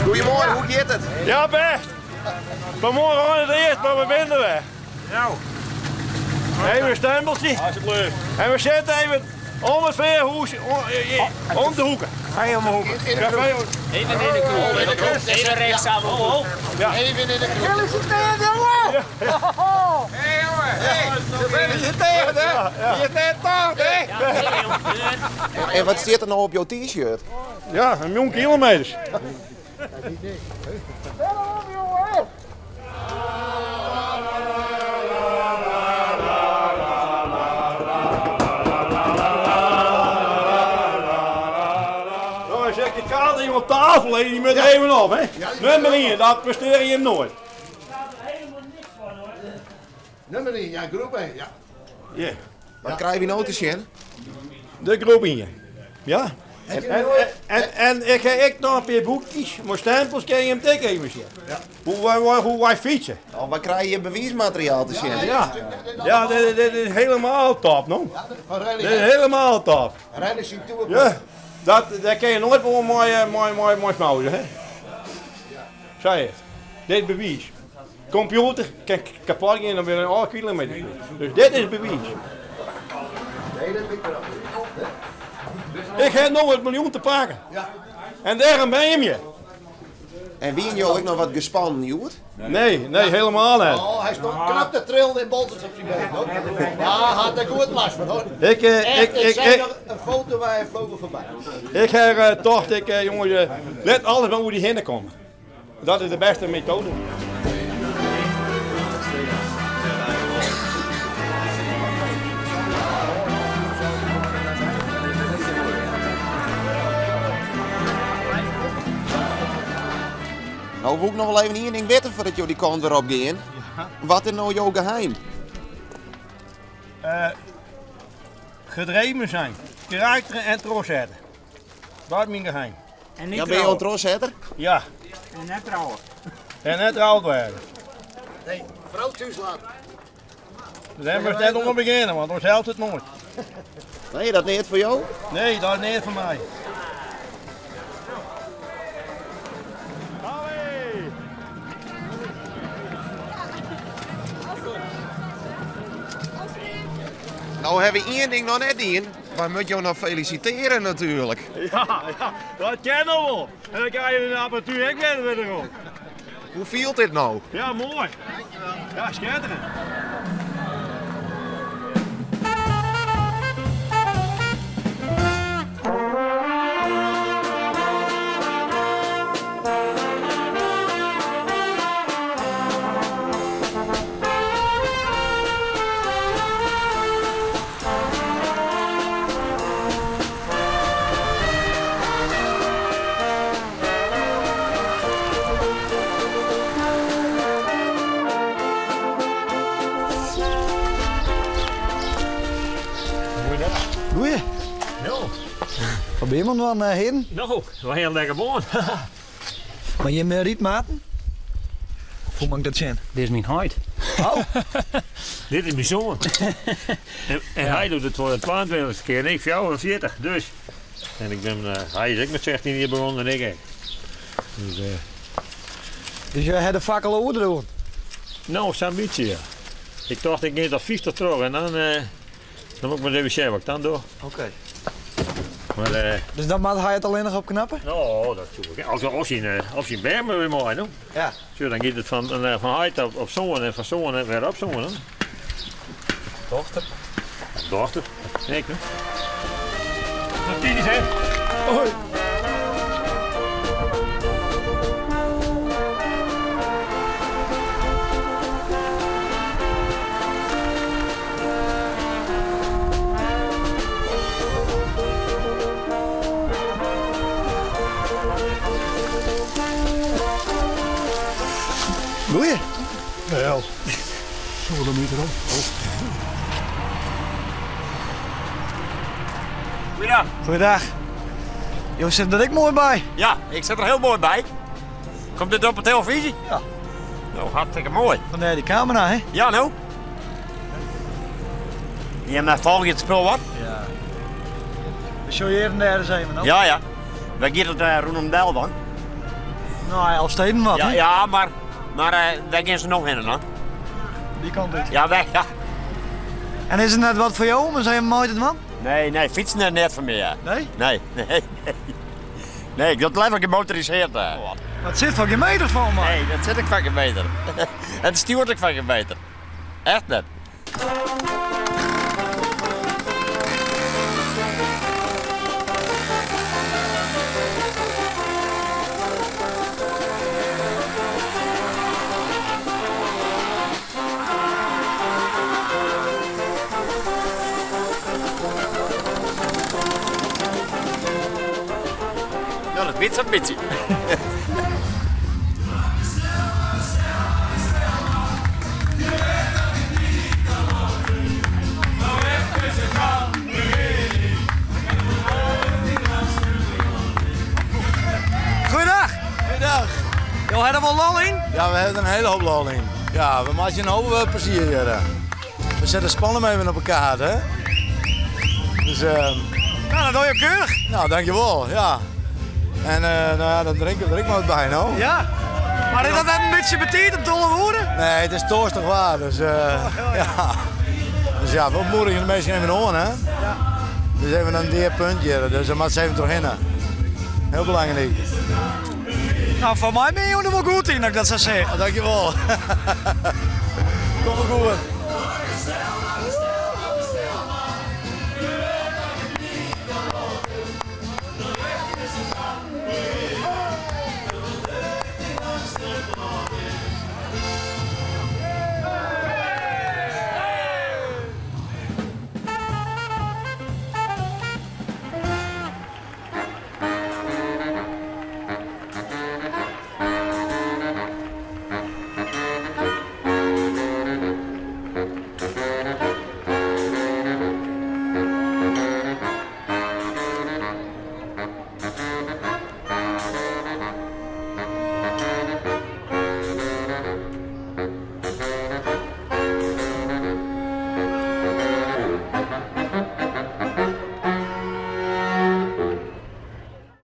Goeiemoarn, hoe giet it? Ja, bêst. Vanmorgen oan it earst, mar we binne der wer. Nou. Even in stempeltsje. Alsjeblieft. En we sitte even om it fearhûs om de hoeke. Kafee om de hoeke. Kafee om. Even in de kroeg. Even rechtsaf om. Ja. Even in de kroeg. Gefeliciteerd, jongen! Hé jongen, hé. Gefeliciteerd hè. Je is net toch hè. En wat stiet der no op jo t-shirt? Ja, in miljoen kilometers. Nou, zeg je kaart hier op tafel en die moet er even op, hè? Nummer 1, dat presteer je hem nooit. Nummer 1, ja, groep 1, ja. Ja. Wat krije wy no te sjen? De groep 1. Ja. En, en, en ik ha ek noch in pear boekjes, mei stempels kin je him ek even sjen. Hoe wy, hoe wy fytse. Oh, wy krije hjir bewiismateriaal te sjen. Ja, ja dit, dit is helemaal top, no. Dit is helemaal top. Ja, dat, dêr kin je noait wol mei, mei, mei, mei smouze, hè. Sa is it. Dit is bewiis. Kompjûter kin kapot gean, dan binne alle kilometers kwyt. Dus dit is bewiis. Ik ha no it miljoen te pakken. En dêrom ben je hjir. En wienen jo ek noch wat gespannen hjoed? Nee, nee, helemaal net. Oh, hy stond knap te trillen en bolters op syn been. Hoor. Ja, hat der goed last fan hoor. Ik, Echt, ik, ik ik, zag ik, nog in foto waar hy vloog er foarby. ik ha tocht, ik, jongens, lit alles mar oer dy hinne komme. Dat is de bêste metoade. No woe ik noch wol even ien ding witte foardat jo dy kant wer op gean. Wat is no jo geheim? Gedreven zijn, karakter en trochsette. Dat is myn geheim. En Ja, binne jo in trochsetter? Ja. En net trouwe. En net troud wêze. Nee, frou thús laten. Dêr moatst net oan begjinne, want dan helpt it noait. Nee, dat neat foar jo? Nee, dat is neat foar my. No hawwe we ien ding noch net dien. Wy moatte jo noch felisitearje natuerlik. Ja, ja, dat kin noch wol. En dan krije je de apparatuer ek wer werom. Hoe fielt dit no? Ja, moai. Ja, skitterend. Goeie. No. Wat bin je man dan, heren? No, we heel lekker moarn. Mar jim rydmaten? Of hoe moat ik dat sjen? Dit is myn heit. Oh. Dit is myn soan. En hy docht it foar de 22e kear en ik 44, dus. En ik bin, hy is ek mei 16 jier begûn en ik ek. Dus, Dus jo ha de fakkel oerdroegen? No, sa'n bytsje, ja. Ik tocht, ik gean tot 50 troch en dan, dan moat ik mar even sjen wat ik dan doch. Oké. Maar, Dus dan moat hy it allinnich opknappe? No, dat soe ik. As syn bern mar wer mei, no. Ja. Sjoch, dan giet it fan heit op soan en fan soan wer op soan, no. Dochter. Dochter. Ik, no. Tot tiis, hè. Hoi. Goeie. Wel. Soademiter op. Goeiedag. Goeiedag. Jo sitte der ek moai by. Ja, ik sit der hiel moai by. Komt dit op de telefyzje? Ja. No, hartstikke moai. Fandêr dy kamera, hè? Ja, no. Ja, mar folgje it spul wat? Ja. We sjogge hjir en dêr ris even, no. Ja, ja. Wêr giet it rûnom del dan? No, Elfsteden wat, Ja, hè? ja, mar, mar wêr gean se no hinne dan? Dy kant út. Ja, wêr, ja. En is it net wat foar jo om ris even mei te dwaan? Nee, nee, fytsen is net foar my. Ja. Nee? Nee, nee, nee. Nee, ik doch it leaver gemotoriseerd. Mar it sit foar gjin meter fan my. Nee, dat sit ek foar gjin meter. It stjoert ek foar gjin meter. Echt net. No, dat wit sa'n bytsje. Goeiedag. Goeiedag. Jo ha der wol lol yn? Ja, we hawwe der in hiele hoop lol yn. Ja, we meitsje in hoop eh, plezier hjir. Eh. We sette Spannum even op de kaart, hè? Dus, Nou, dat doe je keurig. Nou, dankjewol, ja. En nou ja, dan drinken we er ek mar wat by, no? Ja. Mar is dat net in bytsje betiid om 12 oere? Nee, it is toarstich waar, dus ja. Dus ja, we moedigje de minsken even oan, hè? Ja. Dus even in dead punt hjir, dus dêr moatte se even trochhinne. Hiel belangryk. No, foar my binne jo der wol goed yn, as ik dat sa sis. Oh, dankjewol. Komt wol goed.